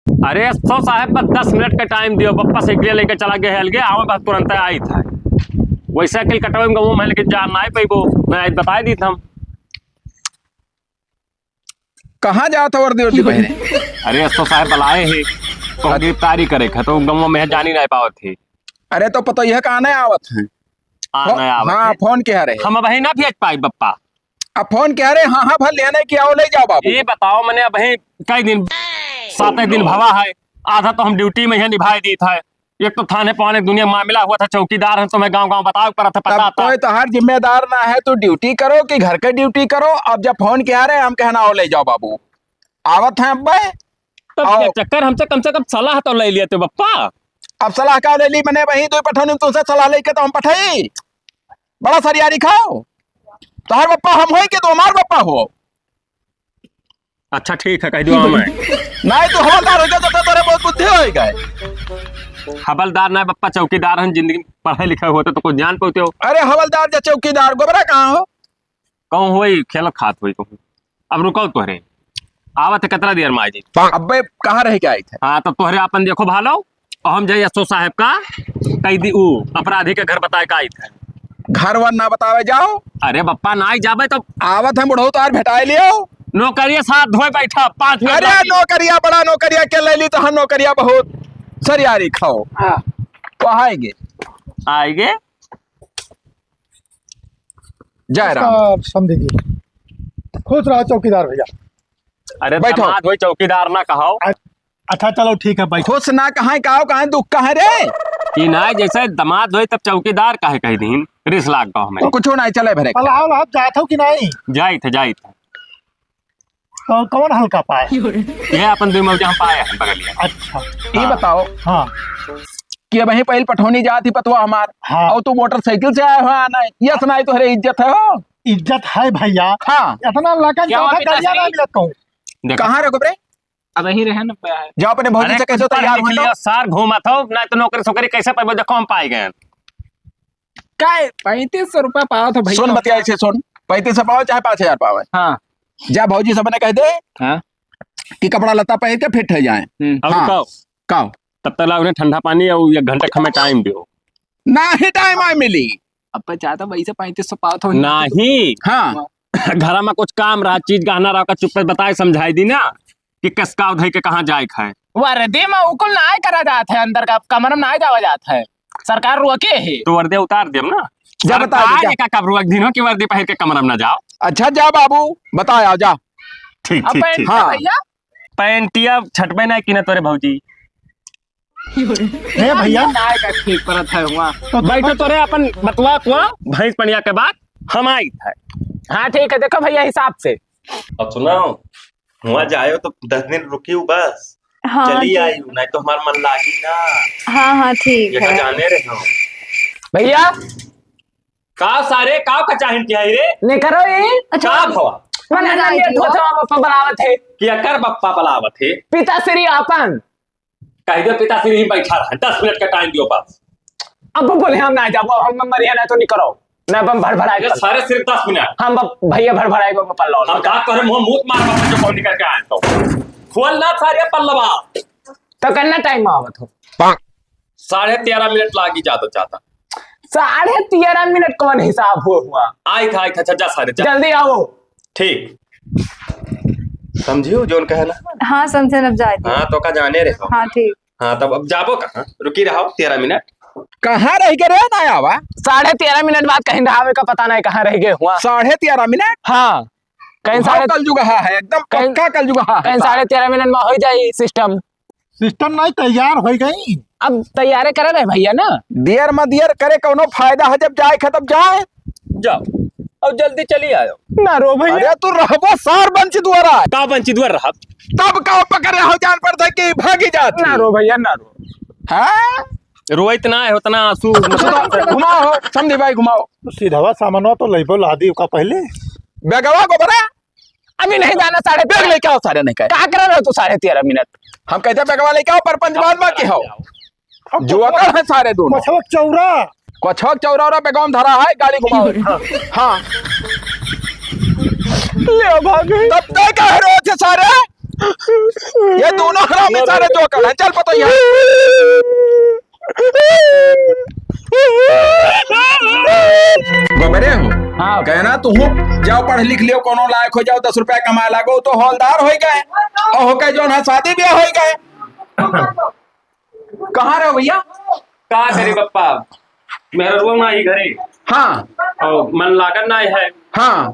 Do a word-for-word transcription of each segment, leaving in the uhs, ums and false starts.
अरे एस ओ साहेब, बस दस मिनट का टाइम दियो, बप्पा साइकिल लेके चला गया है अलगे, आवे बस तुरंत आई था। वैसे साइकिल कटवे में गवो मैं, लेकिन जान ना आई पैबो, मैं आज बताई दी था हम। कहाँ जात हो वर्दी वर्दी पहने? अरे एस ओ साहेब बुलाए हैं, तो गिरफ्तारी करे थे, तो गवो में जानी नहीं पावत है। अरे तो पता यह कहाँ नहीं आवत है? आ, फो-, नहीं आवत हाँ, है। फोन किहा रहे। हम अबहीं ना भेज पाई बप्पा। अब फोन किहा रहे, हाँ, हाँ, भर लिया नहीं कि आओ, ले जाओ बाबू। ये बताओ, मने अबहीं कई दिन, सात एक दिन भवा है, आधा तो हम ड्यूटी में ही निभाए दी था। एक तो थाने पाने दुनिया मामला हुआ था, चौकीदार है, तुम्हें गाँव गाँव बताओ पड़ा था, पता अब था। कोई तो हर जिम्मेदार ना है, तू ड्यूटी करो कि घर के ड्यूटी करो। अब जब फोन किहा रहे, हम कहना, आओ, ले जाओ बाबू, आवत हैं अब बे। तब आओ। ये चक्कर हमसे कम से कम सलाह तो ले लिए थे बप्पा। अब सलाह का ले ली, मने वही दो पठौनी तुमसे सलाह लेके तो हम पठाई। बड़ा सरियारी खाओ। तोहर बप्पा हम होई कि तू हमार बप्पा हो? अच्छा ठीक है, कह दो हम हैं। नहीं तो हवलदार हो जाता तो तोरे बहुत बुद्धि होई गए। हवलदार ना बप्पा, चौकीदार हैं, जिंदगी में पढ़े लिखे होते तो कुछ जान पाते हो। अरे हवलदार या चौकीदार, गोबरा कहाँ हो? कहूँ होई, खेलत खात होई कहूँ। अब रुको तोहरे। आवत है कितना देर में आई जी। अबे कहाँ रह के आई थे? हाँ, तो तोहरे आपन देखो भालो, और हम जाई एस ओ साहेब का कह दी, ऊ अपराधी के घर बताए का आई थे। घर वर ना बतावे जाओ। अरे बप्पा ना आई जाबे तो। आवत है बुढ़ऊ तो यार भेटाए लियो। नौकरिया साथ धोए बैठा, पाँच मिनट अरे बाकी। नौकरिया बड़ा नौकरिया के ले ली तो हम नौकरिया बहुत सरियारी खाओ। हाँ। तो आएंगे। आएंगे। जय राम। नमस्कार समधी जी। खुश रहो चौकीदार भैया। अरे बैठो। दमाद होई चौकीदार ना कहाओ। अ-, अच्छा चलो ठीक है बैठो। खुश ना कहाए, कहाओ, कहाए दुख कहाए रे। कि ना जैसे दमाद होई तब चौकीदार काहे कह दीन, रिस लाग गो हमें। तो कुछ ना चले भरे। पलाव आप जात हो कि नहीं? जाइत है, जाइत है। कौन, कौन हल्का पाए? ये अपन दुई मौजा हम पाए हैं बगलिया। अच्छा। ये हाँ। बताओ हाँ। कि अबहीं पहिल पठौनी जात ही पतवा हमार, हाँ। और तू मोटरसाइकिल से आए हो आना, यस नाई तोहरे इज्जत है हो? इज्जत है भैया। हाँ। इतना लगन क्या चौथा बात है, करिया ना सही? मिलत कहूँ। देखो। कहाँ रहो रे? अबहीं रहे न पाए। जाओ अपने भौजी अरे से कह दो कुछ पढ़ तैयार लिख हो तो। लिया, सार घूमत हो, ना तो नौकरी सोकरी कैसे पाइबो, देखो हम पाए गए। काय पैंतीस सौ रुपया पावत हो भैया? सुन बतिया ऐसे सुन, पैंतीस सौ पावे चाहे पाँच हजार पावे। हाँ। जा भौजी से अपने कह दे हाँ। कि कपड़ा लत्ता पहन के फिट हो जाए। हम्म। और हाँ। काओ? काओ? तब तक ला उन्हें ठंडा पानी और एक घंटा हमें टाइम दियो। ना ही टाइम आए मिली। अब पे चाहता वैसे पैंतीस सौ पावत हो। नहीं। हाँ। घर में कुछ काम रहा, चीज गहना रहा, का चुप्पे बताए समझाई दी ना। कि कस का उधई के कहाँ जाए खाए। वर्दी में उकुल ना आए करा जात है, अंदर का कमर में ना आए जावा जात है, सरकार रोके है। तो वर्दी उतार देम ना। जा बता दे, सरकार जा। एका कब रोक दिन हो कि वर्दी पहिर के कमरा में ना जाओ। अच्छा जा बाबू, बता आओ जा। ठीक, अब ठीक, पैंट ठीक। का हाँ। भैया? पैंटिया छटबे ना कि ना तोरे भौजी। हे भैया। ना आए का ठीक परत है हुआ। तो बैठो तोरे अपन बतवा को भैंस पनिया के बाद हम आई था। हाँ ठीक है, देखो भैया हिसाब से। अब सुनाओ, हुआ जायो तो दस दिन रुकी हूँ बस। हाँ, चली ठीक। आई हूँ, नहीं तो हमार मन लागी ना। हाँ, हाँ, ठीक ये है। जाने रहे हो। भैया। का सारे, का का चाहिन के आई रे? नहीं करो ये। अच्छा। का भवा? मन ना ना आई लेट हो। होता, बप्पा बुलावत है। कि अकर बप्पा बुलावत है? पिता श्री आपन। कह दे पिता श्री ही बैठा रहा, दस मिनट का टाइम दियो बस। अब बोले हम ना जाबो, हम मरिया ना तो नहीं करो। ना अपन भड़भड़ाए ये पर। सारे सिर्फ दस मिनट। हम ब-, भैया भड़भड़ाए को पल्ला हम वाला। का करे मुंह मूत मार बस जो कौन निकल के आए तो। खोल ना सारे पल्लवा। तो कितना टाइम आवत हो? साढ़े तेरह मिनट लागी ज्यादा ज्यादा। साढ़े तेरह मिनट कौन हिसाब हो हुआ? आई था, आई था, अच्छा, जा सारे, जा। जल्दी आओ। ठीक। समझियो जोन कहे ना? हाँ, समझे, अब जाए दे। हाँ, तो का जाने रहे हो? हाँ, ठीक। हाँ, तब अब जाबो कहाँ? रुकी रहो तेरह मिनट। कहाँ रह गए रे ना आवा? साढ़े तेरह मिनट बाद कहीं रहा का पता नहीं कहाँ रह गए हुआ। साढ़े तेरह मिनट? हाँ। कहीं बहुत साढ़े कलजुग हा है, एकदम कहीं पक्का कलजुग हा है। कहीं साढ़े तेरह मिनट में हो जाई सिस्टम। सिस्टम नहीं, तैयार हो गई। अब तैयारे करे रहे भैया ना। देर में देर करे कौनो फायदा है, जब जाए खा तब जाए। जाओ, अब जल्दी चली आयो। ना रो भैया। अरे तू रहबो सार बंची दुआरा। का बंची दुआर रहब? तब का पकड़े हो जान पड़ता कि भागी जात। ना रो भैया, ना रो। हाँ? रोइत ना है उतना आंसू। घुमाओ, समधी भाई घुमाओ। तो सीधवा सामानवा तो लइबो लादी का पहले। बेगवा गोबरा। अभी नहीं जाना साढ़े बैग तेरह। लेके आओ सारे नहीं कहे। का कर रहे हो तू साढ़े तेरह मिनट? हम कहते बैगवा लेके आओ, परपंच बाद में के हो। अब जो अकड़ है सारे दोनों। कछवा चौरा। कछवा चौरा और बैगवा में धरा है, गाड़ी घुमाओ। हाँ। हाँ। ले भाभी। तब तय कह रहे थे सारे। ये दोनों हरामी सारे जोकर हैं। चल पतोहिया। गोबरे हो। हाँ। कहना तू जाओ पढ़ लिख लियो, कोनो लायक हो जाओ, दस रुपया कमाए लागो, तो हौलदार होइ गए। और होके जौन है शादी ब्याह होइ गए। कहाँ रहो भैया? का करी बप्पा, मेहररुआ ना ही घरे। हाँ। और मन लागत ना है। हाँ।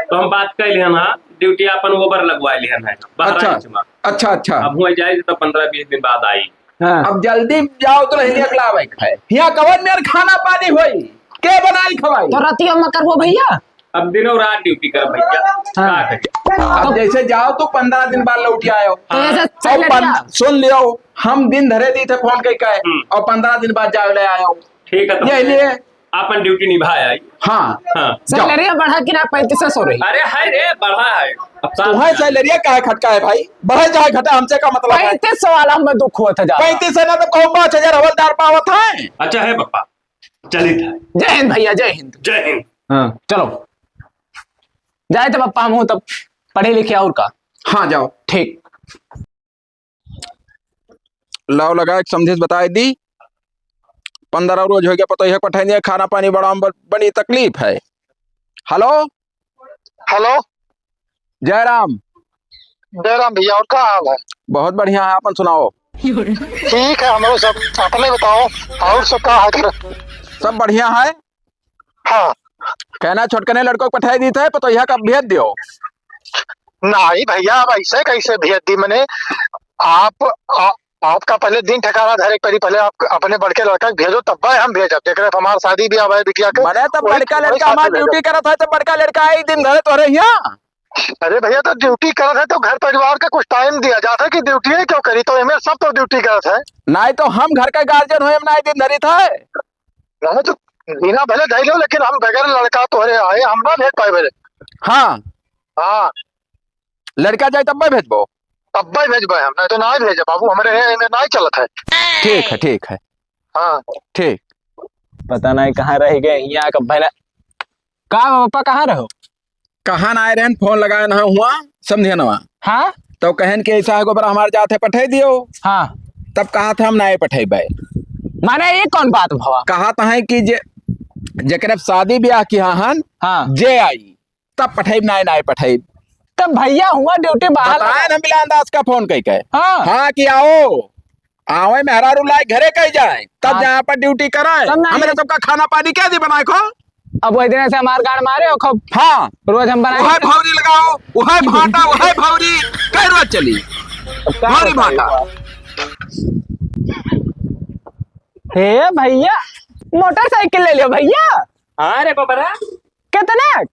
तो हम बात कर लिहन, हाँ, ड्यूटी अपन ओवर लगवा लिहन है, बहराइच में। अच्छा, अच्छा। अब हुआ जाए तो पन्द्रह बीस दिन बाद आई। हाँ। अब जल्दी जाओ तो नहीं निकला भाई खाए। यहाँ कवन मेर खाना पानी होई? के बनाई खवाई? तो रतिया में करबो भैया। अब दिनों रात ड्यूटी करब भैया। हाँ। का करी? अब जैसे जाओ तो पन्द्रह दिन बाद लौट आयो। तो ऐसे और चल पन-, रहा। सुन लियो, हम दिन धरे दी थे फोन कई का है, हम्म। और पन्द्रह दिन बाद जाओ ले आयो। ठीक है, तो ये लिए। अपन ड्यूटी निभाए आई। हाँ। हाँ, जाओ। सैलरिया बढ़ा कि ना पैंतीस सौ रही? अरे है रे, बढ़ा है। अब साल तुम्हारे सैलरिया काहे खटका है भाई? बढ़े चाहे घटा, हमसे का मतलब है? पैंतीस सौ वाला में दुख होता जा। पैंतीस है ना तो कहूँ पाँच हजार हवलदार पावत है। अच्छा है पप्पा, चलित है। जय हिंद भैया, जय हिंद। जय हिंद। हाँ। चलो। जाए तब पप्पा, हम हूँ तब पढ़े लिखे और का। हाँ, जाओ। ठीक। लाओ लगा एक समझे से बताए दी। पन्द्रह रोज हो गया, पता ही है, पठाई नहीं है, खाना पानी बड़ा ब-, बड़ी तकलीफ है। हेलो। हेलो। जय राम। जय राम भैया, और का हाल है? बहुत बढ़िया है, अपन सुनाओ। ठीक है, हमरो सब, अपने बताओ, और सब का हाल है? सब बढ़िया है। हाँ। कहना छोटकने लड़को के पठाई दी थे, पतोहिया का भेज दियो। नहीं भैया, अब ऐसे कैसे भेज दी? मने आप, आ, आपका पहले दिन ठिकाना धरे के पड़ी, पहले आप अपने बड़के लड़का के भेजो, तब हम भेजब। जेकरे हमार शादी ब्याह है बिटिया के, मने तो वही, बड़का वही लड़का साथे हमार भेजब। ड्यूटी करत है, तो बड़का लड़का आई दिन धरे तोहरे हियाँ। अरे भैया, तो ड्यूटी करत है तो घर परिवार का कुछ टाइम दिया जाता है कि ड्यूटी है क्यों करी, तो एमे सब तो ड्यूटी करत है। नहीं तो हम घर का गार्जियन होए, हम नहीं दिन धरी था। नहीं तो बिना भले धई लो, लेकिन हम बगैर लड़का तोहरे आए, हम ना भेज पाए भले। हाँ। हाँ। लड़का जाए तब मैं भेजबो। तब मैं भेजबे हम, नहीं तो ना भेजे बाबू, हमरे है, एमे ना चलत है। ठीक है, ठीक है। हाँ। ठीक। पता नहीं कहाँ रह गए, यहाँ का भला। का पापा, कहाँ रहो? कहाँ ना आए रहन, फोन लगाए ना हुआ, समझे नवा। हाँ? तो कहन कि ऐसा है, गोबर हमार जात है, पठाई दियो। हाँ। तब कहा था हम ना पठेबे। माने ये कौन बात भवा? कहा था है कि जे, जेकरे शादी ब्याह किया हन, हाँ। जे आई, तब पठेब, ना, ना पठेब। तब भैया हुआ ड्यूटी बाहर बताए लगा। ना मिलान दास का फोन कई के। हाँ। हाँ कि आओ, आवे मेहरारू लाए घरे कही जाए, तब हाँ। जहाँ पर ड्यूटी कराए, तब ना हमरे आए। सबका खाना पानी क्या दी बनाए खो? अब वही दिन से हमार गाड़ मारे हो खूब। हाँ। रोज हम बनाए। वही भौरी लगाओ, वही भाटा, वही भौरी, कई रोज चली। अब का भौरी बताई भाटा। बात? हे भैया, मोटरसाइकिल ले लियो भैया। हाँ रे बबरा। कितने?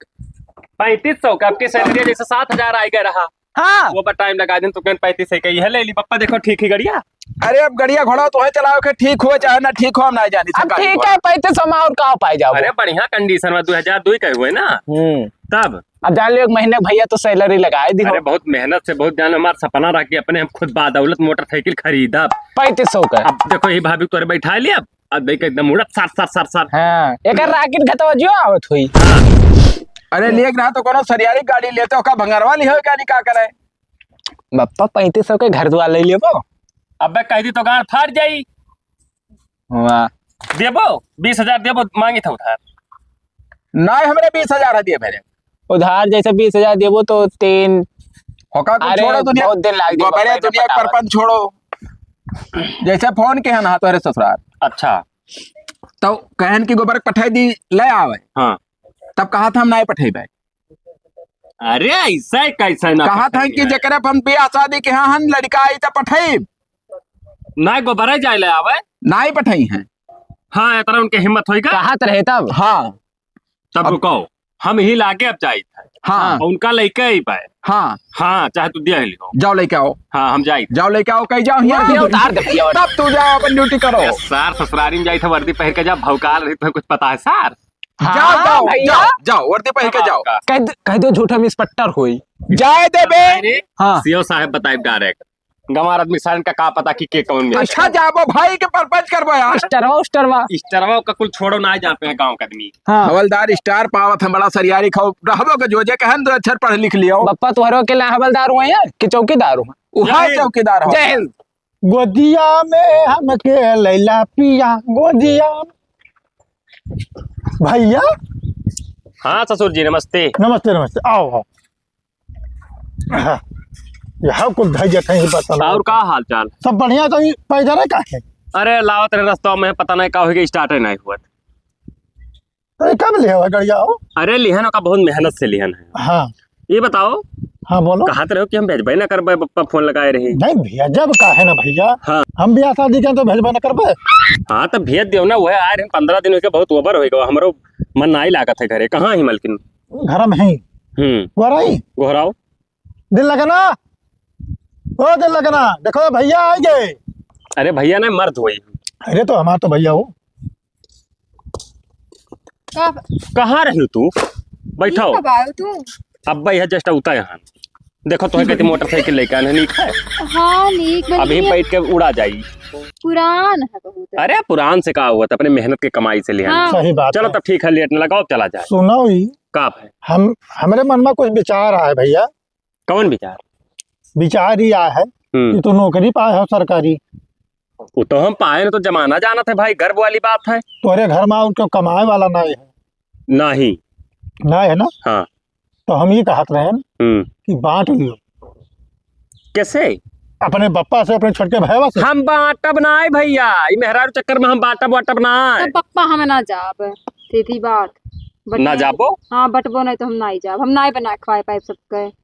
पैंतीस सौ का। आपके सैलरी जैसे सात हजार आए गए रहा। हाँ। वो पर टाइम लगा दिन तो कहीं पैंतीस है, कही है, ले ली पप्पा, देखो ठीक ही गड़िया। अरे अब गड़िया घोड़ा तो है चलाओ के, ठीक हो चाहे ना ठीक हो, हम ना जानी अब सरकारी ठीक घोड़ा। है, पैंतीस सौ में और का पाए जाओ? अरे बढ़िया कंडीशन में दो हजार दो का हुए ना। हम्म। तब? अब जान लो, एक महीने भैया तो सैलरी लगाए दी हो। अरे बहुत मेहनत से, बहुत जान, हमारा सपना रहा कि अपने हम खुद बादौलत मोटरसाइकिल खरीदा। पैंतीस सौ का। अब देखो ये भाभी तोरे बैठा लिया, अब अब देख एकदम उड़त सर, सर, सर, सर। हाँ, एकर राकेट घतवा जो आवत हुई। हाँ। अरे, लेक ना तो कोनो सरियारी गाड़ी लेते हो का, भंगरवा लिहो गाड़ी का करे? बप्पा, पैंतीस सौ के घर दुआर ले लेबो। अबे कह दी तो गांड फाट जाई। वाह। देबो, बीस हजार देबो, मांगी था उधार। ना, हमरे बीस हजार है दिए मेरे। उधार जैसे बीस हजार देबो तो तीन। होका कुछ अरे, छोड़ो दुनिया, बहुत दिन लाग जाई गोबरे बप्पा, दुनिया पटावत। परपंच छोड़ो। जैसे फोन के है ना तोहरे ससुराल। अच्छा। तो कहन की गोबर पठाई दी, ले आवे। हाँ। तब कहा था हम नाई पठेबे। अरे ऐसा कैसे ना कहा था पठेबे कि है? जेकरे अपन बियाह शादी के हाँ हम लड़का आई तो पठेब। ना गोबरे जाए ले आवे। नाई पठाई हैं। हाँ, इतना उनके हिम्मत होई का? कहा तो रहे तब। हाँ। तब अब रुको, हम ही लागे अब जाइत है। हाँ। और उनका लइके ही पाए। हाँ। हाँ, चाहे तू दिया ही लिहो। जाओ लेके आओ। हाँ, हम जाइत। जाओ लेके आओ, कहीं जाओ, हियाँ वर्दी क्यों? उतार दे भैया, वर्दी। तब तू जाओ, अपन ड्यूटी करो। ए, सार ससुरारी में जाइत है, वर्दी पहन के जा, भौकाल रही, तुम्हें कुछ पता है सार? हाँ, जाओ, जाओ, भैया। जाओ, जाओ, वर्दी पहन के जाओ। कह दे, कह दो झूठा इंस्पेक्टर होई। जाए देबे। अरे, हाँ। सीओ साहब बताए डायरेक्ट। गंवार आदमी सारन का का पता कि के कौन में। अच्छा, जाबो भाई के परपंच करबो यार। स्टारवा, स्टारवा। स्टारवा का कुल छोड़ो, ना जाते हैं गाँव का आदमी। हाँ। हवलदार स्टार पावत है, बड़ा सरियारी खाओ, रहबो के जो जे कहन दो अक्षर पढ़ लिख लियो। बप्पा तोहरो के ला हवलदार हुआ है कि चौकीदार हुआ? उहा जय हिंद। चौकीदार हो। जय हिंद। गोदिया में हमके लैला पिया, गोदिया। भैया। हाँ ससुर जी, नमस्ते। नमस्ते, नमस्ते, आओ, आओ। हाँ, यहाँ कुल धैर्य कहीं पता नहीं। और का हाल चाल? सब बढ़िया, तो ये पैदल है काहे? अरे, लावत रहे रस्ता में, पता नहीं का हो गया, स्टार्ट ही नहीं हुआ। अरे, कब लिया हुआ गड़िया हो? अरे, लिहन का बहुत मेहनत से लिहन है। हाँ। ये बताओ। हाँ, बोलो। कहत रहो कि हम भेजबे ना करबे, पप्पा फोन लगाए रही। नहीं, भेजब काहे ना भैया? हाँ। हम बियाह शादी के तो भेजबे ना करबे। हाँ, तो भेज दियो ना, वह आए रहे, पन्द्रह दिन होके बहुत ओवर होइगा, हमरो मन नाई लागत है घरे। कहाँ ही मलकिन? घर में ही। हम्म। गोराई? गोहराओ। दिल लगना, ओ दिल लगना, देखो भैया आ गए। अरे भैया नहीं, मर्द हुई। अरे तो हमार तो भैया हो। का ब- कहाँ रही तू? बैठो। कब आयो तू? अब भाई है, जस्ट उता यहाँ। देखो, तोहे कहती मोटरसाइकिल लेके आने, नीक है। हाँ, नीक बा, अभी लेकिन बैठ के उड़ा जाई। पुरान है बहुत। अरे, पुरान से का हुआ, तो अपने मेहनत के कमाई से लिया। हाँ। सही बात चलो, है। तब ठीक है, लेट न लगाओ, चला जाए। सुनो ही, का है? हम, हमरे मन में कुछ विचार आए भैया। कौन विचार? विचार ही आए है हम्म। कि तू नौकरी पाए हो सरकारी। वो तो हम पाए ना, तो जमाना जानत है भाई, गर्व वाली बात है। तोरे घर में और क्यों कमाए वाला नहीं है? नहीं। नहीं है ना? हाँ। तो हम ये कहत रहे हैं हम्म। कि बांट लियो। कैसे? अपने बप्पा से, अपने छोटके भैया से। हम बांटब ना भैया, ई मेहरारू चक्कर में हम बांटब वाटब ना। तब पप्पा हम ना जाब, सीधी बात। बट ना नहीं, जाबो? हाँ, बटबो नहीं तो हम ना ही जाब, हम ना ही बना खवाए पाए सबके।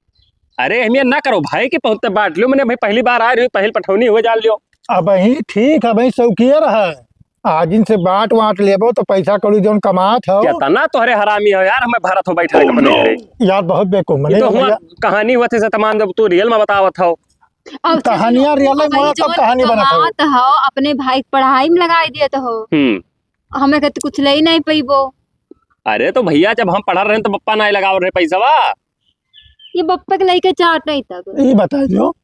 अरे, एहमियत ना करो भाई, कि पहुँचते बांट लियो। मैंने भाई पहली बार आ रही हूँ, पहली पठौनी हुए जान लियो। अबहीं ठीक है, अबहीं शौकियर है। आज इनसे बांट वांट लेबो तो पैसा कौड़ी जौन कमात हो। केतना तोहरे हरामी हो यार, हमें भरत हो बैठा है अपने घरे। यार, बहुत बेवकूफ ये मने तो हो हुआ भैया। कहानी हुआ थे से तमाम, जब तू रियल में बतावत हो। अब से कहानियाँ सुनो, रियल में भाई, सब जौन कहानी बनत हो। कमात हो, अपने भाई के पढ़ाई में लगाई दियत हो। हम्म। हमें कहते कुछ ले ही नहीं पैबो। अरे तो भैया, जब हम पढ़ल रहे तो बप्पा नहीं लगावत रहे पैसवा। ये बप्पा के लइके चाट नहीं तब। ये बता दो,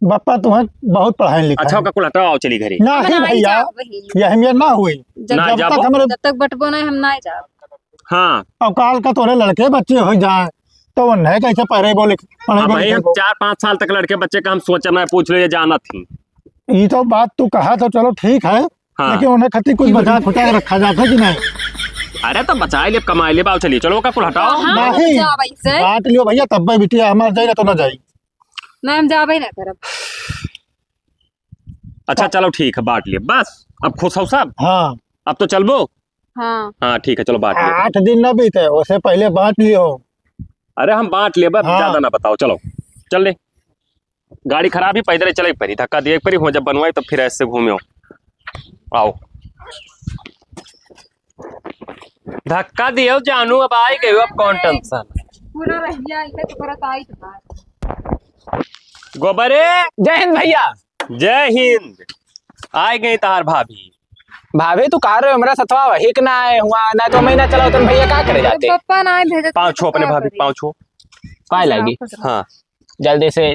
बप्पा तुम्हें बहुत पढ़ाई लिखाई। अच्छा, ओका कुल हटाओ, आओ चली घरे। नहीं हम ना भैया, जाब वही। ये अहमियत ना हुई। जब, ना जब जाबो। तक हमरे जब तक बटबो नहीं, हम ना जाब। हाँ। और काल का तोरे लड़के बच्चे हो जाए, तो उन्हें कैसे पढ़े बोले, पढ़े अब बोले भाई, हम बोले। चार पाँच साल तक लड़के बच्चे का हम सोचब ना, पूछ लो, ये जानत ही। ये तो बात तू कहा तो चलो ठीक है, हाँ। लेकिन उन्हें खातिर कुछ बचा खुचा के रखा जाता कि नहीं? अरे तो बचाए ले, कमाए ले, बाबू, चलिए, चलो, ओका कुल हटाओ। हाँ, नहीं। जाब ऐसे। बांट लियो भैया, तब भी बिटिया हमार जाएगा तो ना जाई। नहीं, हम जाबे ना करब। अच्छा, चलो ठीक है, बांट लिए। बस, अब खुश हो सब? हाँ। अब तो चलबो? हाँ। हाँ, ठीक है, चलो बांट लिए। आठ दिन ना बीते, उसे पहले बांट लियो। अरे, हम बांट लिए, बस हाँ। ज्यादा ना बताओ, चलो, चल ले। गाड़ी खराब ही, पैदल चले परी, धक्का दिए परी, हो जब बनवाई तब फिर ऐसे घूमे हो। आओ। धक्का दियो जानू, अब आई गयो, अब कौन टेंशन? पूरा रहिया, इनका तो करत आई तो बात। गोबरे। जय हिंद भैया। जय हिंद। आइ गई तहार भाभी। भाभी, तू कहा रहे हो, हमरा सथवा वही के ना आए हुआ, ना तो महीना चलाओ, तुम भैया का करे जाते? पप्पा ना आए भेजे, पाँव छो अपने भाभी, पाँव छो। पाए लागी। हाँ। जल्दी से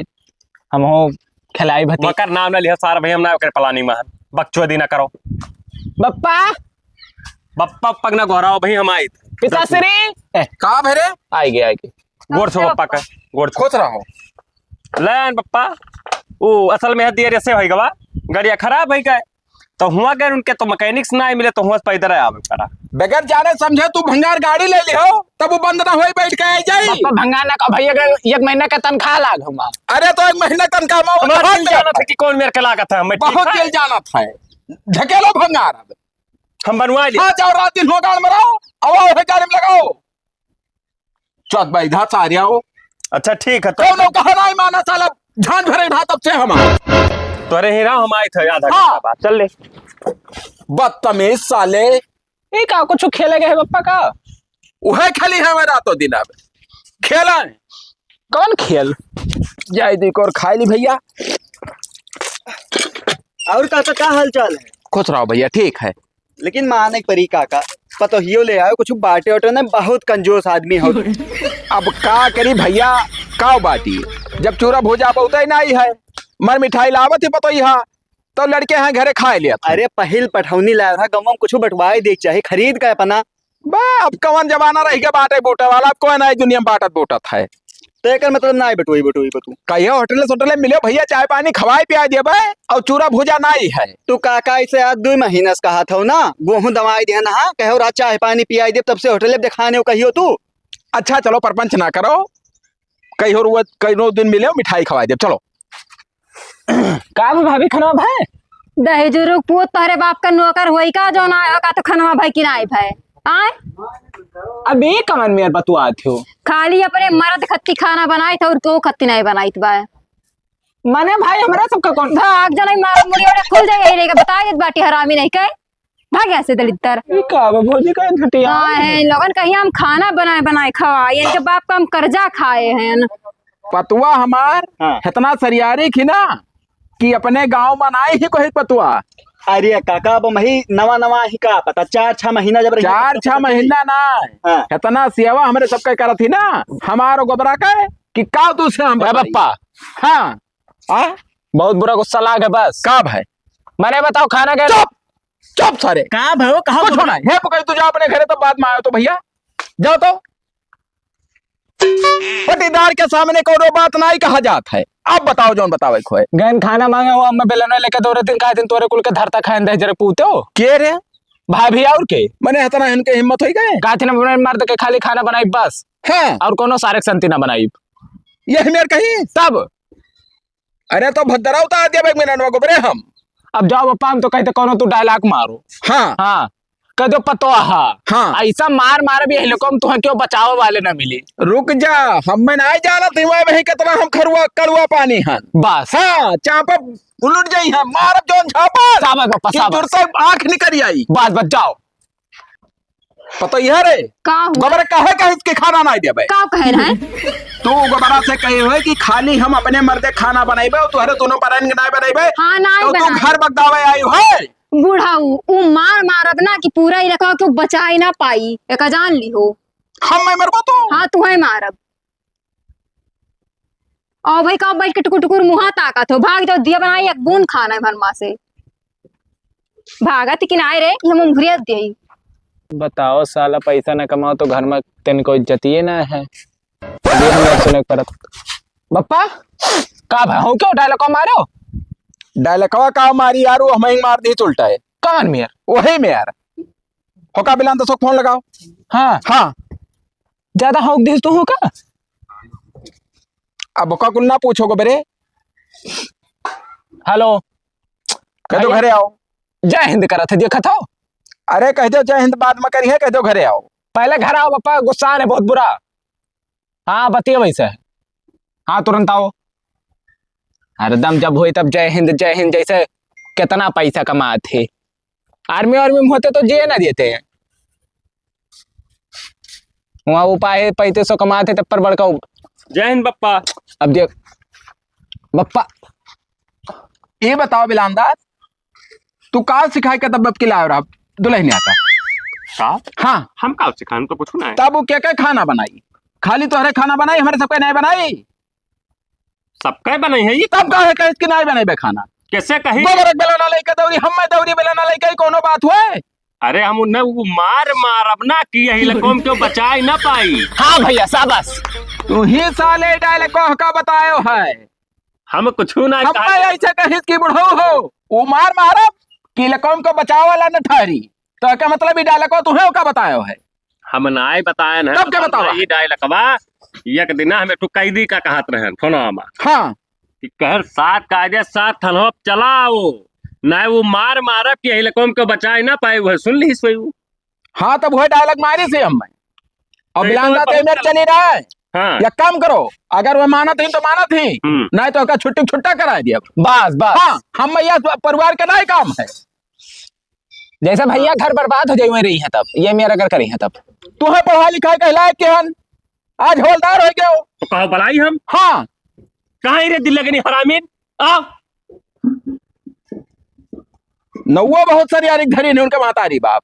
हम हो खिलाई भती। वकर नाम ना लिया सार भाई, हम ना ओकर प्लानिंग में हन। बकचोदी ना करो। बप्पा। बप्पा पग ना गोहराओ भाई, हम आई। पिताश्री। ए, का भरे? आई गए, आई गए। गोड़ छो बप्पा का, गोड़ छो। खुश रहो। लेन बप्पा, ओ असल में देर ऐसे होई गवा, गाड़िया खराब होई गए, तो हुआ गए उनके तो मैकेनिक्स ना मिले, तो हुआ पैदल आवे पड़ा। बगैर जाने समझे तू भंगार गाड़ी ले ले हो, तब वो बंद ना होई, बैठ के आ जाई। बप्पा भंगार ना का भैया के एक महीना का तनख्वाह लाग हमार। अरे तो एक महीना तनख्वाह में हमार बहुत दिल जाना था कि कौन मेरे के लागत है, मैं ठीक बहुत है? दिल जाना था, ढकेलो भंगार। अब हम बनवा लिए। हाँ, जाओ, रात दिन हो गाड़ में रहो, आओ, है गाड़ी में लगाओ। चौथ बैधा सारिया हो। अच्छा, ठीक है, तो कौनो कहा नहीं माना साला, झांझ भरे उठा तब से हम। तोरे ही रहा, हम आए थे आधा हाँ। घंटा बाद। चल ले। बदतमीज साले। ये का कुछ खेले गए बप्पा का? उहे खेली है रातों दिन अब। खेला है। कौन खेल? जाए दी को और खाए ली भैया। और का, का हाल चाल है? खुश रहो भैया, ठीक है। लेकिन माने के परी काका, पतोहियो ले आयो, कुछ बाटे ओटे ना, बहुत कंजूस आदमी हो। अब का करी भैया, का बाटी, जब चूरा भूजा बहुते नहीं है, मर मिठाई लावत ही पतोहिया, तो लड़के हैं घरे खाए लिया था। अरे पहिल पठौनी लाए रहा, गंवा में कुछ बटवाए दे चाहे खरीद के अपना। बा, अब कवन जमाना रह गया बाटे बूटे वाला, अब कोई ना दुनिया में बाटत बूटत है। तो एकर मतलब ना बटोई बटोई बटू। कहियो होटले सोटले मिले भैया, चाय पानी खवाए पियाए देबे, और चूरा भुजा नाई है। तू काका इसे आज दो महीना से कहा था ना, गोहूं दवाई देना, हाँ, कहो रात चाय पानी पियाए दे, तब से होटले देखाने हो कहियो तू। अच्छा चलो परपंच ना करो, कहियो रुआ, कहियो दिन मिले मिठाई खवाए दे, चलो। का बा भाभी, खनवा भए? दहेजुरु पूत तोहरे बाप का नौकर होई का, जौन आए हो का तो खनवा भए कि नाई भए? आए? अब ये कवन मेर बतुआत हो? खाली अपने मर्द खत्ती खाना बनाइत और केहू खत्ती नाई बनाइत बा। मने भाई, हमरा सबका कौन? भाग जनाई मार मुड़ी ओड़े खुल जाए, यही रहेगा, बताई देत बाटी हरामी नहीं के। भाग यहाँ से दलिद्दर। ई का बा भौजी, का झटिया? हाँ, है, लोगन कहिया हम खाना बनाए, बनाए खवाए, इनके बाप का हम कर्जा खाए हैं। पतुआ हमार हाँ। इतना सरियारी खी ना कि अपने गाँव में नाई ही कोई पतुआ। अरे काका, अब मही नवा नवा ही का पता, चार छह महीना जब रही चार तब छह पता चली। महीना ना, हाँ। इतना सेवा हमरे सबके करत ही ना, हमारो गोबरा के कि का तू से हम ए बताई। बप्पा। हाँ। आ? बहुत बुरा गुस्सा लाग है बस। का भाई? मने बताओ खाना के चुप! चुप सारे। का भयो? कहाँ कुछ पकड़े? होना है। हे पकड़, तू जा अपने घरे, तब बाद में आयो तो भैया। जाओ तो। पटीदार के सामने कोनो बात नाई कहा जात है। अब बताओ जौन बतावे खोए। गैन खाना मांगे हो, अम्मा बेलना लेके दौड़े दिन, का दिन तोरे कुल के धरता खाएन दे जरे पूतो। के रे? भाभी और के? मने इतना इनके हिम्मत होई गए? का दिन अपने मर्द के खाली खाना बनाई बस। हाँ। और कोनो सारे के संती ना बनाई। यही मेर कहीं? तब अरे तो भद्दराव तो आ दिया बैग में ननवा गोबरे हम। अब जाओ बप्पा, हम तो कहते कोनो तू dialogue मारो। हाँ। हाँ। कह दो पतोहा। हाँ। ऐसा मार मार भी हेलिकॉम तुहे क्यों बचावे वाले ना मिली। रुक जा, हम में ना जाना थी वह वही कितना हम खरुआ कड़ुआ पानी हन। बस। हाँ, चापा उलट जाई है, मारब जौन झापा। शाबाश बप्पा, कि शाबाश। तुरते आँख निकल आई। बस, बस जाओ। पता यह रे? का हुआ? गोबरा काहे कहिस कि खाना नाई देबे? का कहे रहे? तू गोबरा से कहे हुए कि खाली हम अपने मर्दे खाना बनाइबे और तुहरे दोनों पराइन के नाई बनाइबे? हाँ, नाई तो तू बनाए। घर बगदावे आई है? बुढ़ऊ, उ मार मारब ना कि पूरा इलाका के बचाई ना पाई, एका जान ली हो। हम मैं मरबो तू? हाँ, तू है मारब। और भाई का बैठ के टुकुर टुकुर मुँहा ताकत हो, भाग जाओ, दिया बनाई एक बूंद खाना है भर माँ से। भागत कि नाय रे, कि हम उंगरिया देई। बताओ साला, पैसा न कमाओ तो घर में तनिको इज्जतिये ना है। ये हम लोग सुने परत। बप्पा, का भाई हो क्यों dialogue मारो? Dialogue का मारी यार, वो हमें मार दी उल्टा है। कौन मेर? वही मेर। होका बिलान तो फोन लगाओ। हाँ। हाँ। ज्यादा हौक दिस तू हो का? अब ओका कुल ना पूछो गोबरे। हेलो। कह दो भैया। घरे आओ। जय हिंद करत है, देखत हो? अरे कह दो जय हिंद बाद में करी है, कह दो घरे आओ। पहले घर आओ बप्पा, गुस्सा है बहुत बुरा। हाँ, बतिया वैसे। हाँ, तुरंत आओ। हरदम जब होई तब जय हिंद, जय हिंद, जैसे कितना पैसा कमात है। आर्मी वार्मी में होते तो जे ना देते हैं। वहाँ उपाय है, पैंतीस सौ कमाते तब पर बड़का उप-, जय हिंद बप्पा। अब देख बप्पा, ये बताओ बिलांदाज, तू का सिखाए के तब बप के लायो रहा दुल्हनिया का? का? हाँ। हम का सिखाए, हम तो कुछ ना है। तब वो क्या क्या खाना बनाई? खाली तोहरे खाना बनाई, हमारे सबके नहीं बनाई। सबके बनाई है ये। तब का है कहिस कि नाई बनाइबे खाना? कैसे कही? गोबर एक बेलना लेके दौरी, हम मैं दौरी बेलना लेके ही कोनो बात हुए? अरे हम उन्हें वो मार मारब ना कि यही लकोम क्यों बचाई ना पाई। हाँ भैया, शाबाश। तू ही साले dialogue का बतायो है। हम कुछ ना हम कहा। मैं ऐसे कहिस कि बुढ़ऊ हो, वो मार मारब कि लकोम को बचावे वाला न ठहरी। तो का मतलब ये dialogue को तू है का बतायो है? हम नाय बताए न, तब के बतावा? ये dialogue बा, एक दिन हम एक ठो कैदी का कहत रहन फोनवा में। हाँ। कि कहन सात कायदे सात थनवा चलाओ, नाय वो मार मारब कि यही लकोम के बचाए ना पाए, वह सुन ली सोई वो। हाँ, तब वह dialogue मारी से हम। अब तो बिलांदा तो तो मेरे चली रहा है। हाँ। या काम करो, अगर वह मानत ही तो मानत ही, हम्म। नाय तो का छुट्टी छुट्टा करा दिया। बस, बस। हाँ, हम यह परिवार का नाय काम है। जैसे भैया घर बर्बाद हो जाई, वहीं रही हैं तब, ये मेरा अगर करी हैं तब। तुहे पढ़ाई लिखाई के लायक के हन, आज हवलदार हो गए हो। तो कहो बलाई हम? हाँ। कहाँ रे दिल लगनी हरामीन? आ? नौवा बहुत सारी यारी धरी नहीं उनके मातारी बाप।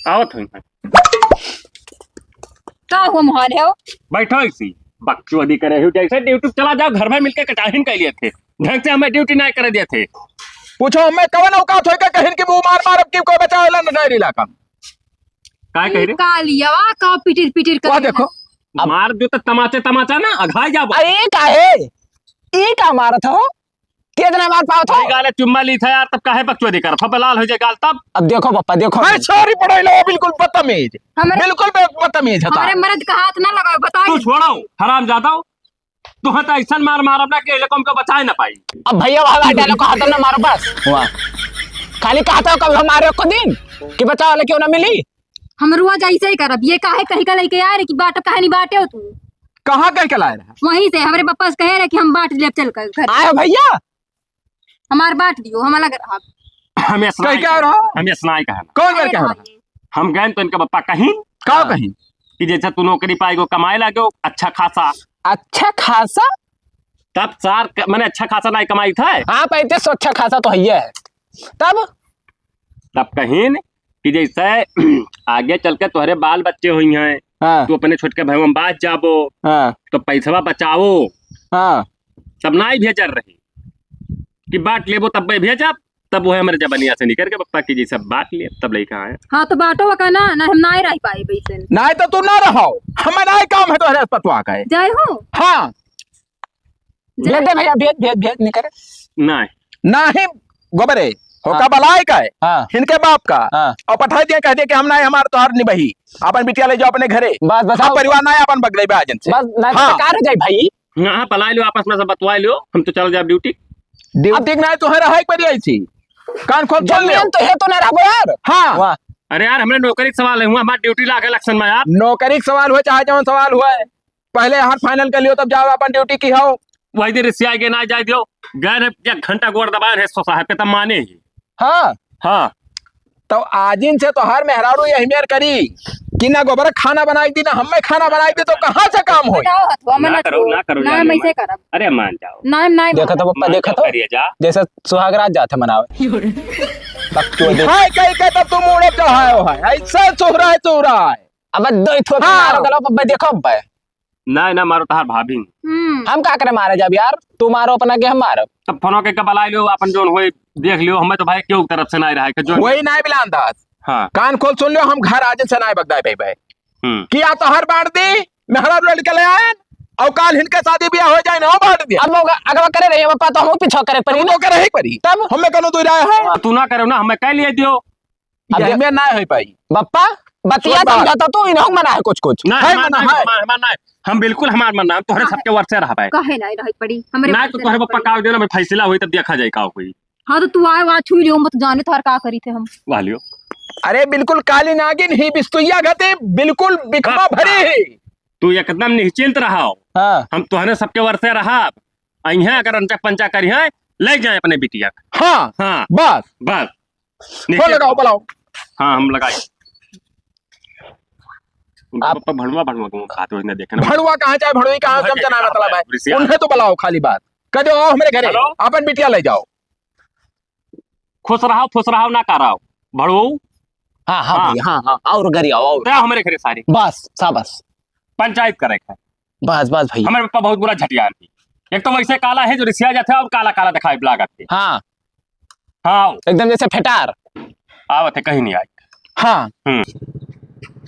आवत हई। का हुआ मोहाल है हो? बैठो इसी। बकचोदी करे हो, जैसे ड्यूटी चला जाओ, घर में मिलके कटाहिन कर लिए थे, ढंग से हमें ड्यूटी नहीं करे दिए थे। पूछो हमें कौन औकात होइगा कहिन कि वो मार मार अब की कोई बचावे ला नटैर इलाका में। काय कह रहे? का लिया वा, का पिटिर पिटिर कर वाह, रहे देखो। हैं। अब मार दो तो तमाचे तमाचा ना, अघाई जाबो। अरे, का है? ई का मारत हो? कितना मार पावत हो? भाई, गाले चुम्मा ली था यार, तब काहे बकचोदी करत हो? बलाल हो जाए गाल तब। अब देखो पप्पा, देखो। अरे, सॉरी पड़ोई लो, बिल्कुल बदतमीज। हमरे बिल्कुल बे-, बदतमीज है हमरे तार। मर्द का हाथ ना लगाओ, बताई। तू छोड़ो, हराम जादा। तुहे तो ऐसन मार मारब ना कि ये लोग हमको बचाए ना पाई। अब भैया, वाला डायलॉग कहा था ना, मारो बस। वाह। खाली कहा था कभी हमारे को दिन कि बचाओ वाला क्यों ना मिली। हम रोज ऐसे ही करब। ये काहे कहीं का लेके आ रहे कि बाटो काहे नहीं बाटे हो तू? कहाँ कह के लाए रहा? वहीं से हमरे पप्पा से कहे रहे कि हम बांट लेब चल कर घर। आए हो भैया? हमार बांट दियो, हम अलग रहब। हम ऐसा कह नहीं क्या कहना। रहा? हम ऐसा नहीं कहना। कौन अरे कह क्या रहा? भाई। हम गए तो इनका पप्पा कहीं का हाँ। कहीं? कि जैसे तू नौकरी पाएगो, कमाए लागो अच्छा खासा। अच्छा खासा? तब सार क-, मैंने अच्छा खासा नहीं कमाई था। हाँ, पैंतीस सौ अच्छा खासा तो है ही है। तब? तब कहीं कि जैसे आगे चल के तोहरे बाल बच्चे हुई हैं, हाँ। तू अपने छोटके भाई में बाँच जाबो, हाँ। तो पैसवा बचाओ। हाँ। तब नाई भेजर रही कि बाँट लेबो तब मैं भेजब, तब वह हमारे जबनिया से निकल के पप्पा की जी सब बाँट ले, तब लइका आए। हाँ, तो बाँटो का ना, ना हम नाई रह पाए वैसे। नाई तो तू ना रहो, हमें नाई काम है तोहरे पतवा का है। जय हो। हाँ। भेज दे भैया, भेज, भेज, भेज, नहीं करे। नहीं। नहीं, गोबरे, होका हाँ। बलाय का है, हाँ। इनके बाप का, हाँ। और पठाई दिया, कह दिया कि हम नहीं, हमार तोहार निबही, अपन बिटिया ले जाओ अपने घरे। बस, बस, हम आओ। परिवार नहीं अपन बगले बे आजन से। बस, नहीं तो हाँ। बेकार हो जाए भाई। हाँ, हाँ, बलाय लो, आपस में सब बतवाय लो, हम तो चल जाब ड्यूटी। ड्यूटी के नहीं, तोहरा है एक बारी ऐसी। कान खोल, सुन लियो। जमीन तो है तो ना रहो यार। हाँ। वाह। अरे यार, हमरे नौकरी के सवाल है, हुआ हमार ड्यूटी लागे इलेक्शन में यार। नौकरी के सवाल हुआ, चाहे जौन सवाल हुआ है, पहले यहाँ फाइनल कर लियो, तब जाओ अपन ड्यूटी की हो। वही दिन रिसिया के ना जाए दियो, गए रहे एक घंटा गोड़ दबाए रहे सो साहब के, तब माने ही। हाँ। हाँ। तो आजिन से तो हर मेहरारू यही मेर करी कि ना गोबर खाना बनाई दी, ना हमें खाना बनाई दी, तो कहाँ से काम होई? बताओ हथवा में ना ना करो, छुओ। ना करो, ना जाने हम ऐसे मत। करब। अरे मान जाओ। ना, हम ना देखो तो पप्पा, मान देखो जाओ, तो। करिए जा। जैसे सुहागरात जात है मनावे। बकचोदी। हाय, कहीं के तब तू मूड़े चढ़ायो है। ऐसे सुहरा है, सुहरा है। अब दो ठो हाँ। मारो गलो, पप्पा देखो, पप्पा। ना, ना मारो तहार भाभी। हम्म। हम का करे मारे जब यार, तू मारो अपना के हम मारो। तब फोनो के कब लाई लो, अपन जोन होई देख लियो, हमें तो भाई क्यों तरफ से ना रहा है कि जो वही ना बिलान दास। हाँ। कान खोल सुन लियो, हम घर आज से ना बगदाए भाई भाई। हम्म। किया तो हर बांट दी, मेहरा लड़के ले आए, और काल इनके शादी ब्याह हो जाए ना, बांट दिया। अब मौका अगवा करे रही, पापा तो हम पीछा करे पड़ी अब ना। मौका रही पड़ी। तब? हमें कनो दो राय है। तू ना करो ना, हमें कह लिए दियो। अब यही दे- में ना हो पाई। बप्पा, बतिया सुन बात। समझाता तू, इन्हों मना है कुछ कुछ। ना, है हमार मना ना, है। हमार, हमार ना है। हम बिल्कुल हमार मन ना, हम तोहरे हाँ। सबके वर्ष से रह पाए। काहे ना रह पड़ी? हमरे ना वर्ष तो से तोहरे रह बप्पा पड़ी। का देना, मैं फैसला हुई तब देखा जाए का होई। हाँ तो तू आए, वहाँ छुई लियो, मत जाने तोहर का करी थे हम। वाह लियो। अरे बिल्कुल काली नागिन ही बिस्तुइया घते, बिल्कुल बिखमा बप्पा। भरी ही। तू एकदम निश्चिंत रहो। हाँ। हम तोहरे सबके वर्ष से रहा। अइहें अगर अंचा पंचा करिहें, ले जाए अपने बिटिया का। हाँ, हाँ। बस। बस। फोन निश्चित लगाओ, रहो। बुलाओ। हाँ, हम लगाई। उनका आप पप्पा भड़ुआ, भड़ुआ को बात हो, इसने देखे ना। भड़ुआ कहाँ जाए, भड़ुई कहाँ, भड़ुआ समझना के मतलब है। रिसिया। उन्हें तो बुलाओ, खाली बात। कह दो, "आओ हमरे घरे, हेलो। अपन बिटिया ले जाओ।" खुश रहो, खुश रहो, ना कराओ। भड़ुआ। हाँ, हाँ हाँ। भैया, हाँ, हाँ, और घरे आओ, और। तो हमरे घरे सारी। बस, शाबाश। पंचायत करे के है। बस, बस भैया। हमरे पप्पा बहुत बुरा झटियार थी। एक तो वैसे काला है जो रिसिया जाता है और काला काला दिखाई लागत है। हाँ। हाँ, आओ। एकदम जैसे फेटार। आवत है, कहीं नहीं आई। हाँ। हम्म।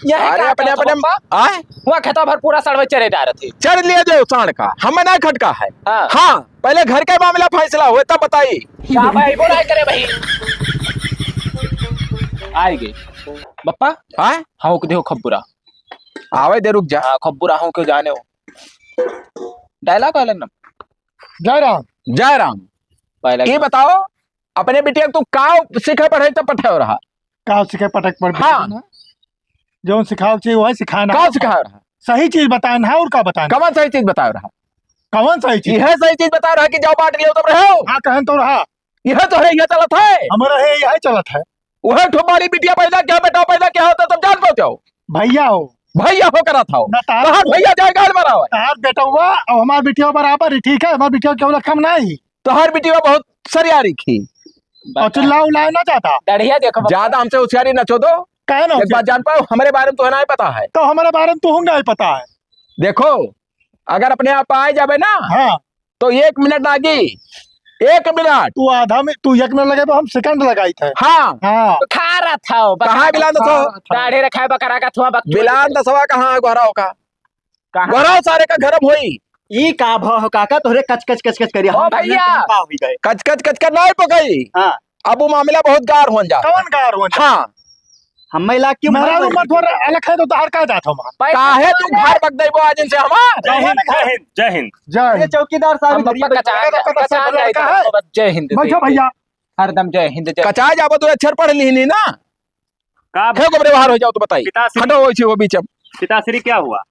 यह अरे का अपने, कहत अपने, पप्पा? आए? हुआ खेता भर पूरा सड़वे चरे डारत है। चर लिया जाओ साँड़ का, हमें ना खटका है। हाँ। हाँ, पहले घर का मामला फैसला हुए तब बताई। का भाई, बोला करे भाई। आए गए। पप्पा? हाँ? हाँ, ओके देखो खब्बुरा। आवे दे, रुक जा। हाँ, खब्बुरा हूँ, क्यों जाने हो? डायलॉग वाला ना। जय राम। जय राम। पहला ये क्या? बताओ, अपने बिटिया को का सिखे पढ़े तो पठे हो रहा? का सिखे पढ़े पर हाँ। ना? जौन सिखाओ चाहिए, वही सिखाना काव है। सिखाओ रहा? सही चीज बताए ना, और का बताए? कवन सही चीज बताओ रहा? कवन सही चीज? यह सही चीज बताओ रहा कि जाओ बांट लियो तब रहो। हाँ, कहन तो रहा। यह तो है, यह चलत है। हमारा है, यह चलत है। वह ठो बारी बिटिया पैदा क्या, बेटा पैदा क्या होता, तब जान पाओ जाओ। भैया हो। भैया हो करा था। ना तार कहाँ भैया जाए गाड़ मरावे? तार बेटवा और हमार बिटिया बराबर ही, ठीक है? हमार बिटिया केवल कम नहीं। तोहार बिटिया बहुत सरियारी की। और चिल्ला उल्लाए ना ज्यादा। डढ़िया देखो बप्पा। ज्यादा हमसे होशियारी न चोदो। काहे ना एक बात होशियारी? जान पाओ, हमरे बारे में तो नहीं पता है। तो हमरे बारे में तो नहीं पता है। देखो, अगर अपने आप आए जाबे ना, हाँ। तो एक मिनट लागी, एक मिनट। तू आधा में, तू एक मिनट लगे, हम सेकंड लगाई थे। हाँ। हाँ। तो खा रहा था, बता कहाँ रहा बिलान था। दसवा? दाढ़ी रखा है बकरा का थुआ बक-, बिलान दसवा कहाँ है, गोहरा हो का? कहाँ? गोहरा सारे का गरम होई। ई का भाव हो काका, तोहरे कच कच कच कच करिया? ओ हम भैया। का होई गए? कच कच कच कच नहीं पकई। हाँ। अब वो मामला बहुत गार होन जा। कौन गार होन जा? हाँ। हम्मे लाग क्यों मेहरारू मार मत हो रहा, अलग है तो तोहार का जात हो मार। काहे तू घर बक देबो आज इनसे हमार? जय हिंद, जय हिंद, जय हिंद। जय ये हिंद। चौकीदार साहब हम इधर ही बप्पा बैठे कचान, हैं। कचान जाए थे, बस जय हिंद, जय बैठो हिंद। भैया। हरदम जय हिंद, जय हिंद। कचाए जाबो तो अक्षर पढ़ लिही ना। का फेंक ओकरे बाहर हो जाओ तो बताई। पिताश्री। हटो वैसे वो बीच में। पिताश्री क्या हुआ?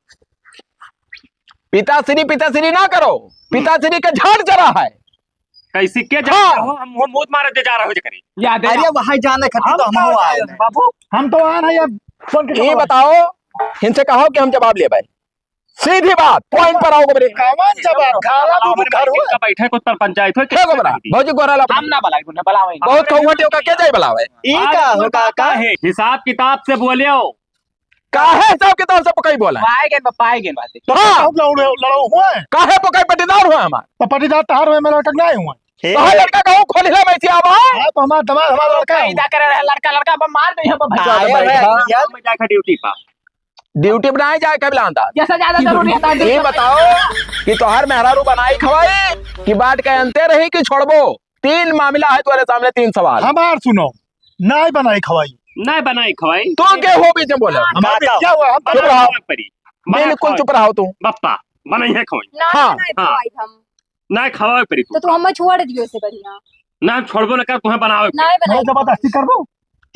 पिताश्री, पिताश्री ना करो। हम्म। पिताश्री के झाड़ चढ़ा है। कैसी के हाँ। हो, हम, हम मूत मारे दे जा रहे हो जे करी। याद है अरे ना? वहाँ जाने खातिर हम तो हम का हो आए बताएं हैं। बाबू? हम तो आ रहे हैं अब फोन के ये खबर। बताओ, इनसे कहो कि हम जवाब ले भाई। सीधी बात, पॉइंट पर आओ गोबरे। कौन जवाब? खाला बाबू घर हुआ। का बैठे कुछ पर पंचायत हो, हे गोबरा, भौजी गोरा ला हम ना बुलाई, ना बुलावे। बहुत कहूँ हटे का के जाए बुलावे? ई का हो काका? है, हिसाब किताब से बोले हो। काहे हिसाब किताब से पकई बोला? पाए गए, पाए गए बात। तो हाँ। हम लड़ो, लड़ो हुए। काहे पकई पटीदार हुआ हमार? तो पटीदार तहार हुए, मेरा लटक नहीं हुआ। हे। तहार लड़का कहूँ खोलिला में से आवा है? हाँ, तो हमार दिमाग, हमार लड़का है। पैदा करे रहे लड़का, लड़का अब मार दे, हम भाई। आए भाई, यार। मैं जाके ड्यूटी पा। ड्यूटी बनाए जाए कब लांदा? जैसा ज्यादा जरूरी है, ताकि ये बताओ कि तोहार मेहरारू बनाई खवाई कि बाट के अंते रही कि छोड़बो? तीन मामला है तुम्हारे सामने, तीन सवाल। हमार सुनो, नाय बनाई खवाई। नाय बनाई खवाई। तो के हो बीच में बोले? हमार काका। क्या हुआ? हम चुप रहो। परी। बिल्कुल चुप रहो तू। बप्पा, बनाई है खवाई। ना, हाँ। ना, हाँ। खवाई हम। ना खवावे परी तू। तो तू हमें छोड़ दियो से बढ़िया। ना हम छोड़बो ना कर, तुम्हें बनावे परी। ना बनाई। जबरदस्ती करबो।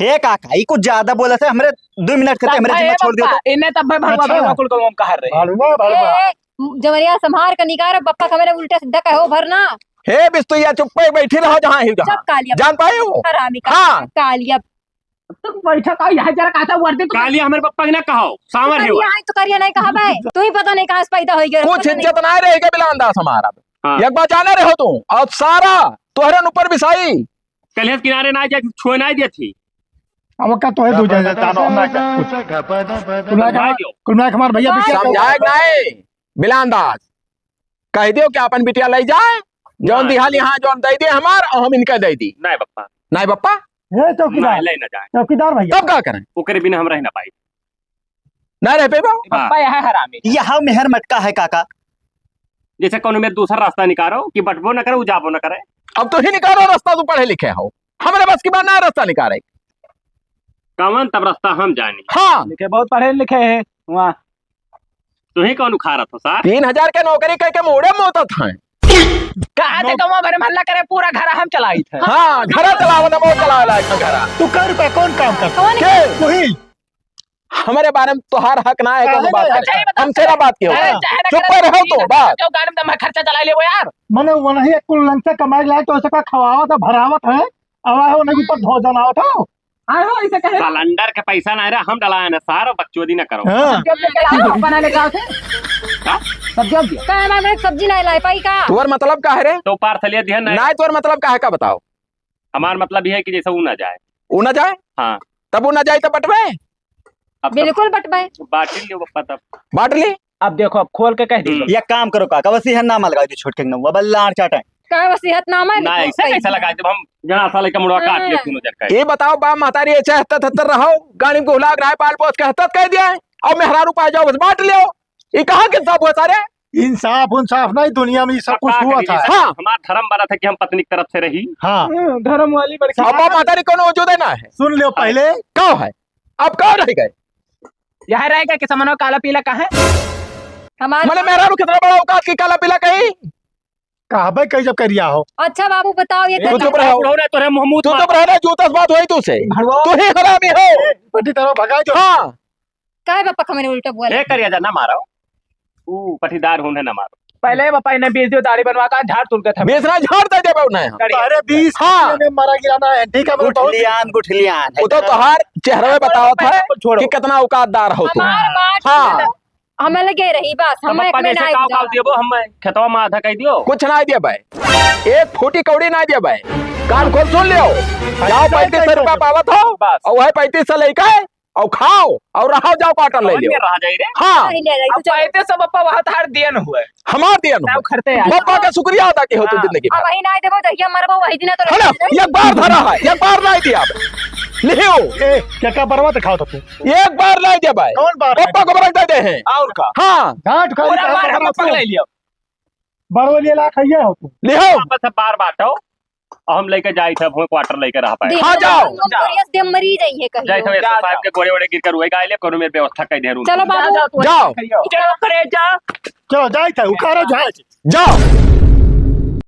हे काका, ई कुछ ज्यादा बोलत है, हमरे दो मिनट के तब हमरे भाई जिम्मा छोड़ दियो बप्पा, तो। इन्हें तब भाई भड़ुआ, अच्छा। भड़ुआ कुल को हम कहा रहे। भड़ुआ, भड़ुआ। ए, ए, जवरिया संभार के निकार, बप्पा के मेरे उल्टे सीधा कहो भरना। हे बिस्तुइया, चुप्पे बैठी रहो जहाँ ही जहाँ। चुप कालिया। जान पाए हो? हरामी का हाँ। कालिया। तू बैठा का यहाँ जरा कहता वर्दी तो कालिया हमरे बप्पा के ना कहो, सांवर है वो। यहाँ तो करिया नहीं कहा भाई। तू ही पता नहीं कहाँ से पैदा हो गया, कुछ पता नहीं। इज्जत ना रहेगा बिलान दास हमारा। हाँ। एक बार जाने रहो तू, और सारा तोहरे ऊपर बिसाई। कलेस किनारे ना जाए, छुए ना दिया थी। अब का तोहे दो जाए, जानो हम ना जाए कुछ। कुल मिला के हमार, कुल मिला के हमार भैया बिटिया समझाए नहीं, बिलान दास। कह दियो कि अपन बिटिया ले जाए, जौन ना। दिहाल यहाँ जौन दे दे हमार, और हम इनका दे दी। नहीं बप्पा। नहीं बप्पा? ये चौकीदार। नहीं, ले ना जाए। चौकीदार भैया। तब का करें? ओकरे बिना हम रह ना पाई। ना रह पेबा? हाँ। बप्पा यहाँ हरामी। यहाँ मेहर मटका है काका। जैसे कौनो में दूसरा रास्ता निकालो कि बटबो ना करे, उ जाबो ना करे। अब तो ही निकालो रास्ता, तू पढ़े लिखे हो, हमरे बस की बात ना रास्ता निकाले। कौन तब रास्ता हम जानी। हाँ। लिखे बहुत पढ़े लिखे हैं वहाँ। तू ही कौन उखाड़त हो सार? तीन हजार के नौकरी करके मोड़े मोतत हैं। कहा थे नौ- कौवा भरे महल्ला करे, पूरा घर हम चलाई थे। हाँ, घर चलाओ ना, मोर चलाओ लायक ना घर। तू कर रुपया कौन काम करता? कौन के? वही। हमरे बारे में तोहार हक ना है, काहे कौनो बात नहीं? करे। अच्छा, ये बताओ, हमसे ना बात कियो। अरे, चाहे ना चुप करे, रहो तू, बस। क्यों गाड़ी में दम खर्चा चला ले वो यार? मने वो नहीं, कुल लंग से कमाई लाए, तो ऐसे का खवावत है, भरावत है, आवा है, उन्हें ऊपर धो जनावत हो। आए हो, ऐसे कहे? सिलेंडर के पैसा ना रहा, हम डलाए ना सार, बकचोदी ना करो। हाँ। सब्जी उब्जी के लाओ, बना ले, का होते? हाँ? सब्जी उब्जी? का है, मैं सब्जी नहीं लाई पाई का? तोर मतलब का है रे? तो पार्सल ये दिया ना। ना, तोर मतलब का है, का बताओ? हमार मतलब ये है कि जैसे ऊ ना जाए। ऊ ना जाए? हाँ। तब ऊ ना जाए, तब बटवे? अब तब बिल्कुल बटवाए। बांट लियो बप्पा तब। बांट ली। अब देखो, अब खोल के कह दी। हम्म। एक काम करो काका, वसीहत नामा लगाई दो छोटके के नौवा, बल्लार चाटे। का वसीहत नामा है? ना, ऐसे कैसे लगाई दो? हम जना साले का मुड़वा काट ले हाँ। दोनों जन का। ये बताओ, बाप महतारी ऐसे हत्तर हत्तर रहो, गाड़ी में गुहलाक रहे, पाल पोस के हत्तर कह दिया है, और मेहरारू पा जाओ, बस बांट लियो। ये कहाँ के सब हुआ सारे? इंसाफ उंसाफ नहीं, दुनिया में ये सब कुछ हुआ था। हाँ। हमारा धर्म बना था कि हम पत्नी की तरफ से रही। हाँ। हाँ, धर्म वाली बड़की। अब बाप महतारी कौनो वजूद है ना है? सुन लो पहले। का है? अब का रह गए? यह रह गए कि समनो काला पीला का है? हमार मने मेहरारू कितना बड़ा औकात की काला पीला कही? कहबे कही जब करिया हो। अच्छा बाबू बताओ, ये तू चुप रहो। बुढ़ऊ रहे, तोरे मुंह मुंह तू मार। चुप रहो ना, जूता से बात होई तू से। भड़वा। तू ही हरामी हो। पट्टी तरह भगा जो। हाँ। काहे बापा का मैंने उल्टा बोला? ए करिया जा ना मारो। ऊ पट्टीदार हूँ ना मारो। पहले बापा इन्हें बीस दियो दाढ़ी बनवा का झाड़ तुल के था। बीस ना झाड़ दे देबे उन्हें। करिया। अरे बीस हाँ। में मरा गिरा ना है, ठीक है, मैं बहुत गुठलियान, गुठलियान। वो तो तोहार चेहरा में बतावत है छोड़ो। कि कितना औकातदार हो तू। हमार बात हाँ। हमें लगे रही बस, तो हम एक पप्पा में जैसे ना काव काव दियो। दियो, हम खेतवा में आधा कह दियो। कुछ ना दियो भाई, एक फूटी कौड़ी ना दियो भाई। कान खोल सुन लियो, जाओ पैंतीस सौ रुपया पावत हो बस। और वह पैंतीस सौ लेके अउ खाओ, अउ रहो, जाओ, quarter लइ लियो। रहा जाई रे। हाँ। नहीं ले रही, अब तू चलो। पाइते सब पप्पा वहाँ तार दियन हुए। हमार दियन हुए। खरते यार। पप्पा का शुक्रिया अदा किहो तू हाँ। जिंदगी भर। अब वही ना देबो, जहिया मरबो वही दिन तो है ना? एक बार धरा है, एक बार नहीं दिया। लिहो। ए, क्या, क्या बरवा दिखाओ तो तू? एक बार नहीं दिया भाई। कौन बार? पप्पा को बरक दे दे हैं। और का? हाँ। डांट खाली और कहाँ हमार बरवा पप्पा तू? ले लियो। बरवा लिए ला खाइए हो तू। लिहो। वापस से बार बाटो। और हम लेके जाई थे, अब quarter लेके रह पाए। हाँ, जाओ। हम जाओ। करियस दे मरी जाइए कहीं। जाई थे, जाओ, साहब जाओ। के गोड़े वोड़े गिर कर हुए गाय ले, कोनो मेरे व्यवस्था कर दे रूम। चलो बाबू। जाओ, जाओ, तू जाओ। खाइए। चलो, करे जा। चलो, जाई थे, उखाड़ो जहाज। जाओ।